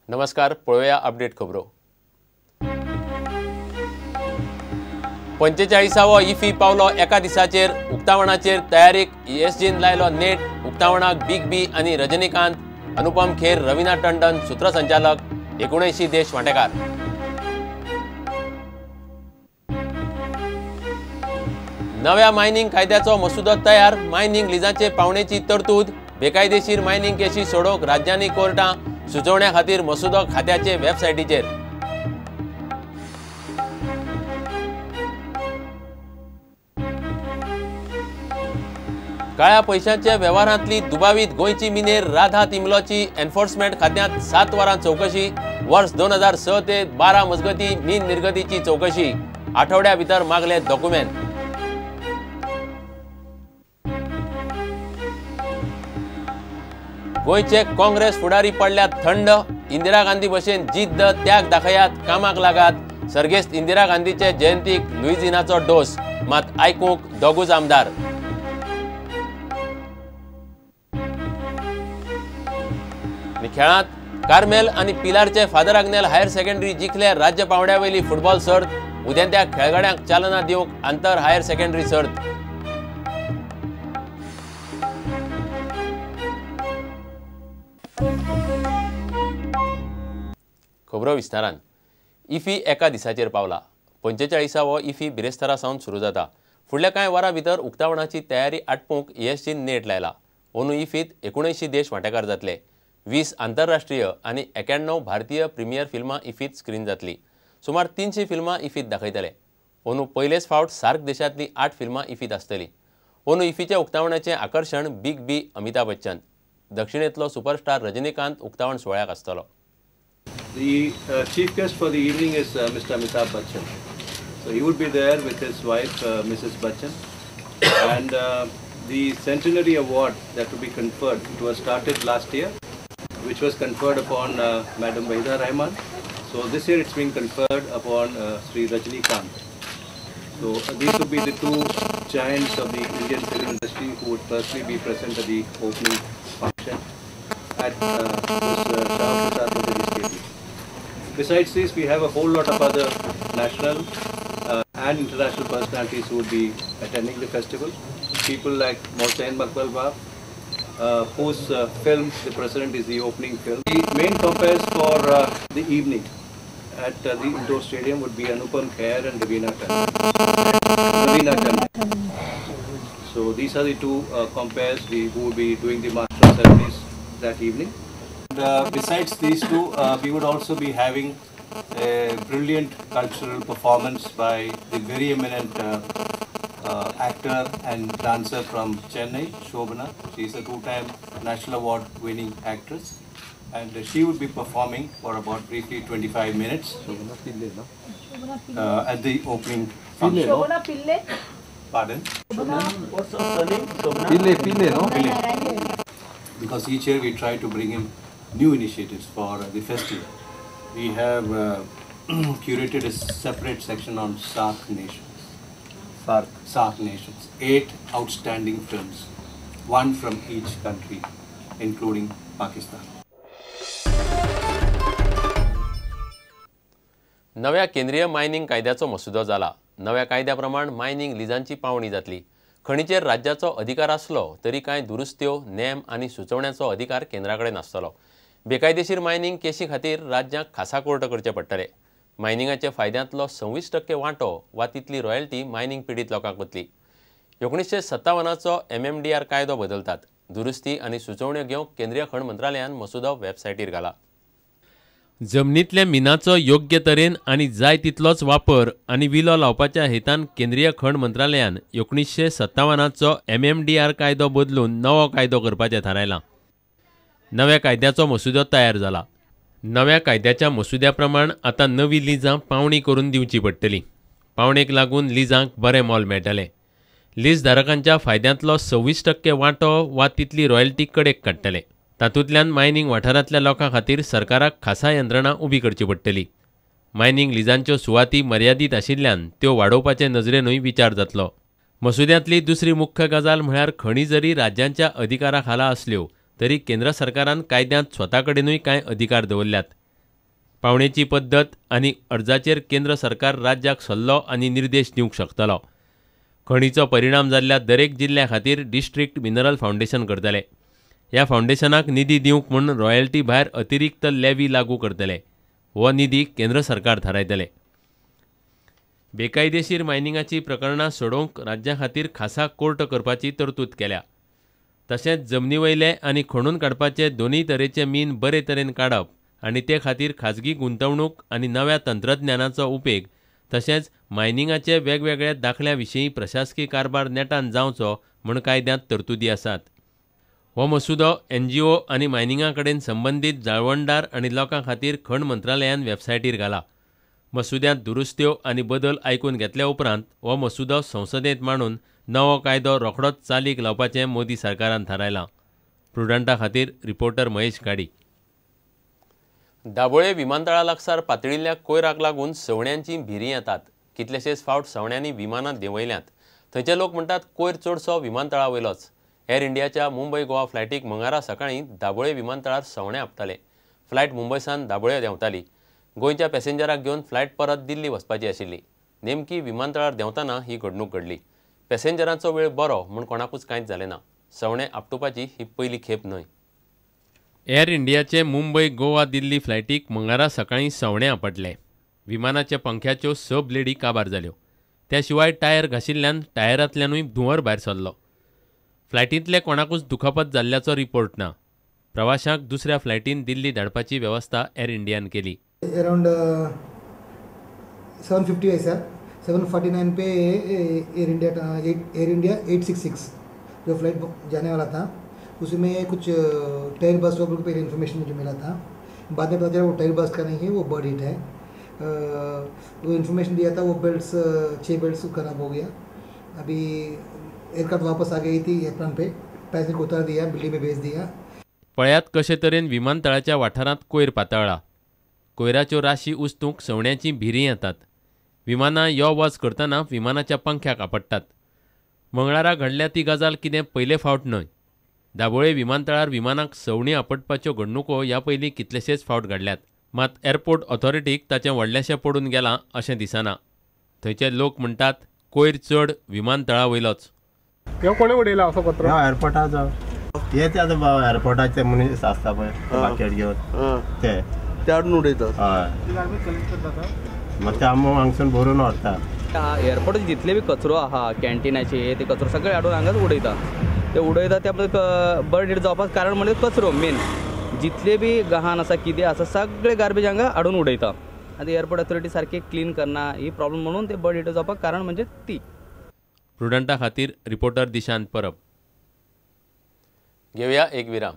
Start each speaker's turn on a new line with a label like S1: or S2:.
S1: नमस्कार, पळोवया अपडेट खबरो. 45वो इफी पावलो एका दिसाचेर. उक्तावणाचेर तयारीक ईएसजीन लायलो नेट. उक्तावणाक बिग बी आनी रजनीकांत, अनुपम खेर, रवीना टंडन सूत्रसंचालक. 79 देश वांटेकार. नव्या मायनिंग कायद्याचो मसुदो तयार. मायनिंग लिजाचे पावणेची तरतूद. बेकायदेशीर मायनिंग केशी सोडोवंक राज्यांनी कोर्टां. सुचोवण्या खातीर मसुदो खात्याचे वेबसायटीचेर. काळ्या पयशांच्या वेव्हारांतली दुबावीत गोंयची मिनेर राधा तिमलोची एन्फोर्समेंट खात्यांत 7 वरां चवकशी. वर्स 2006 ते 12 मजगती मीन निर्गतीची चवकशी. आठवड्या भितर मागले डॉक्युमेंट. गोंयचे काँग्रेस फुडारी पडल्यात थंड. इंदिरा गांधी भशेन जिद्द त्याग दाखयात, कामाक लागात. सर्गेस्त इंदिरा गांधीचे जयंतीक लुईझिनाचो डोस, मात आयकूंक दोगूच आमदार. खेळांत कार्मेल आनी पिलारचे फादर आग्नेल हायर सेकंडरी जिखले राज्य पावंड्या वयली फुटबॉल सर्त. उदेंत्या खेळगड्यांक चालना दिवंक आंतर हायर सेकंडरी सर्त. खबरो विस्तारान. इफी एका दिसाचेर पावला. 45वो इफी बिरेस्तारा सावन सुरू जाता. फुडल्या कांय वरां भितर उक्तावणाची तयारी आटपूंक ईएसजीन नेट लायला. अंदू इफीत 79 देश वांटेकार जातले. 20 आंतरराष्ट्रीय आनी 91 भारतीय प्रिमियर फिल्मां इफीत स्क्रीन जातली. सुमार 300 फिल्मां इफीत दाखयतले. अंदू पयलेच फावट सार्क देशांतली 8 फिल्मां इफीत आसतली. अंदू इफीच्या उक्तावणाचें आकर्शण बिग बी अमिताभ बच्चन. दक्षिणेंतलो सुपरस्टार रजनीकांत उक्तावण सुवाळ्याक आसतलो.
S2: The chief guest for the evening is Mr. Amitabh Bachchan. So he would be there with his wife, Mrs. Bachchan. And the centenary award that will be conferred, it was started last year, which was conferred upon Madam Waheeda Rahman. So this year it's being conferred upon Sri Rajinikanth. So these would be the two giants of the Indian film industry who would personally be present at the opening function at this Shyama Prasad Mukherjee Stadium. Besides this, we have a whole lot of other national and international personalities who would be attending the festival. People like Mohsen Makhmalbaf, whose film, The President, is the opening film. The main compares for the evening at the indoor stadium would be Anupam Kher and Raveena Tandon. So these are the two compares who would be doing the master of ceremonies that evening. And, besides these two, we would also be having a brilliant cultural performance by the very eminent actor and dancer from Chennai, Shobana. She is a 2-time National Award winning actress, and she would be performing for about briefly 25 minutes at the opening function.
S3: Shobana Pillai?
S2: Pardon?
S3: Shobana,
S4: what's her surname? Shobana?
S5: Pillai, Pillai, no?
S2: Pillai. Because each year we try to bring in new initiatives for the festival. We have curated a separate section on SAARC nations. SAARC nations. 8 outstanding films, 1 from each country, including Pakistan.
S1: नव्या केंद्रीय mining कायद्याचो मसुदो जाला. नव्या कायद्या प्रमाण mining लिजांची पावणी जातली. खणीचेर राज्याचो अधिकार आसलो तरी कांय दुरुस्त्यो, नेम आनी सुचोवण्याचो अधिकार केंद्रा कडेन आसतलो. बेकायदेशीर मायनिंग केशी खातीर राज्यांक खासा कोर्ट करचे पडटले. मायनिंगाच्या फायद्यांतलो 26% वांटो वा तितली रॉयल्टी मायनिंग पिडीत लोकांक वतली. 1957चो MMDR कायदो बदलतात. दुरुस्ती आनी सुचोवण्यो घेवंक केंद्रीय खण मंत्रालयान मसुदो वेबसायटीर घाला. जमनींतल्या मिनाचो योग्य तरेन आनी जाय तितलोच वापर आनी विलो लावपाच्या हेतान केंद्रीय खण मंत्रालयान 1957चो MMDR कायदो बदलून नवो कायदो करपाचें थारायलां. नव्या कायद्याचो मसुदो तयार जाला. नव्या कायद्याच्या मसुद्या प्रमाण आतां नवी लिजां पावणी करून दिवची पडटली. पावणेक लागून लिजांक बरें मोल मेळटलें. लीज धारकांच्या फायद्यांतलो 26% वांटो वा तितली रॉयल्टी कडेक काडटले. तातूंतल्यान मायनिंग वाठारांतल्या लोकां खातीर सरकाराक खासा यंत्रणा उबी करची पडटली. मायनिंग लिजांच्यो सुवाती मर्यादीत आशिल्ल्यान त्यो वाडोवपाचे नजरेनूय विचार जातलो. मसुद्यांतली दुसरी मुख्य गजाल म्हळ्यार खणी जरी राज्यांच्या अधिकारा खाला आसल्यो तरी केंद्र सरकारान कायद्यांत स्वता कडेनूय कांय अधिकार दवरल्यात. पावणेची पद्दत आनी अर्जाचेर केंद्र सरकार राज्याक सल्लो आनी निर्देश दिवंक शकतलो. खणीचो परिणाम जाल्ल्या दरेक जिल्ल्या खातीर डिस्ट्रिक्ट मिनरल फावंडेशन करतले. ह्या फावंडेशनाक निधी दिवंक म्हूण रॉयल्टी भायर अतिरिक्त लेवी लागू करतले. हो निधी केंद्र सरकार थारायतले. बेकायदेशीर मायनिंगाची प्रकरणां सोडोवंक राज्या खातीर खासा कोर्ट करपाची तरतूद केल्या. तशेंच जमनी वयले आनी खणून काडपाचे दोनूय तरेचे मीन बरे तरेन काडप आनी ते खातीर खाजगी गुंतवणूक आनी नव्या तंत्रज्ञानाचो उपेग तशेंच मायनिंगाचे वेगवेगळ्या दाखल्या विशीं प्रशासकी कारभार नेटान जावचो म्हूण कायद्यांत तरतुदी आसात. हो मसुदो एनजीओ आनी मायनिंगा कडेन संबंदीत जाळवणदार आनी लोकां खातीर खण मंत्रालयान वेबसायटीर घाला. मसुद्यांत दुरुस्त्यो आनी बदल आयकून घेतल्या उपरांत हो मसुदो संसदेंत मांडून नवो कायदो रोखडोच चालीक लावपाचें मोदी सरकारान थारायलां. प्रुडंटा खातीर रिपोर्टर महेश घाडी. दाबोळे विमानतळा लागसार पातळिल्ल्या कोयराक लागून सवण्यांची भिरीं येतात. कितलेशेच फावट सवण्यांनी विमानां देंवयल्यांत. थंयचे लोक म्हणटात कोयर चडसो विमानतळा वयलोच. एअर इंडियाच्या मुंबय गोवा फ्लायटीक मंगळारा सकाळीं दाबोळे विमानतळार सवणें आपटालें. फ्लायट मुंबयसान दाबोळे देंवताली. गोंयच्या पॅसेंजराक घेवन फ्लायट परत दिल्ली वचपाची आशिल्ली. नेमकी विमानतळार देंवतना ही घडणूक घडली. पॅसेंजरांचो वेळ बरो म्हूण कोणाकूच कांयच जालें ना. सवणें आपटुपाची ही पयली खेप न्हय. एअर इंडियाचे मुंबय गोवा दिल्ली फ्लायटीक मंगळारा सकाळीं सवणें आपटलें. विमानाच्या पंख्याच्यो 6 ब्लेडी काबार जाल्यो. त्या शिवाय टायर घाशिल्ल्यान टायरांतल्यानूय धुंवर भायर सरलो. फ्लायटींतले कोणाकूच दुखापत जाल्ल्याचो रिपोर्ट ना. प्रवाशांक दुसऱ्या फ्लायटीन दिल्ली धाडपाची वेवस्था एअर इंडियान केली.
S3: अराउंड 7:50 है सर, 7:49 पे एयर इंडिया 866 जो फ्लाइट जाने वाला था उसमें कुछ टायर बस्ट हुआ, पहले इन्फॉर्मेशन मुझे मिला था. बाद में पता चला वो टायर बस्ट का नहीं है, वो बर्ड हिट है. वो इन्फॉर्मेशन दिया था, वो बेल्ट्स 6 बेल्ट्स खराब हो गया. अभी एयरक्राफ्ट वापस आ गई थी एयरप्लेन पे, पैसेंजर को उतार दिया, बिल्डिंग में भेज दिया.
S1: पळयात कशे तरेन विमानतळाच्या वाठारांत कोयर पातळ्ळा. कोयराच्यो राशी उस्तूंक सवण्यांची भिरीं येतात. विमानां यो वच करतना विमानाच्या पंख्याक आपडटात. मंगळारा घडल्या ती गजाल कितें पयले फावट न्हय. दाबोळे विमानतळार विमानाक सवणीं आपटपाच्यो घडणुको ह्या पयलीं कितलेशेच फावट घडल्यात. मात एअरपोर्ट ऑथॉरिटीक ताचें व्हडलेंशें पडून गेलां अशें दिसना. थंयचे लोक म्हणटात कोयर चड विमानतळा वयलोच.
S5: कोणें उडयला असो पत्र?
S6: एअरपोर्टाचो हे ते आतां एअरपोर्टाचे मनीस आसता पळय बाकेट घेवन ते
S4: ते हाडून उडयतात.
S6: हय, मागीर ते आमी हांगसून भरून व्हरता.
S7: एअरपोर्टाचे जितले बी कचरो आहा, कॅन्टिनाचे ते कचरो सगळे हाडून हांगाच उडयता. ते उडयता ते बर्ड हिट जावपाक कारण म्हणजे कचरो मेन. जितले बी गहाण आसा कितें आसा सगळे गार्बेज हांगा हाडून उडयता. आनी एअरपोर्ट ऑथॉरिटी सारकी क्लीन करना ही प्रॉब्लम म्हणून ते बर्ड हिट जावपाक कारण म्हणजे ती.
S1: प्रुडंटा खातीर रिपोर्टर दिशांत परब. घेवया एक विराम.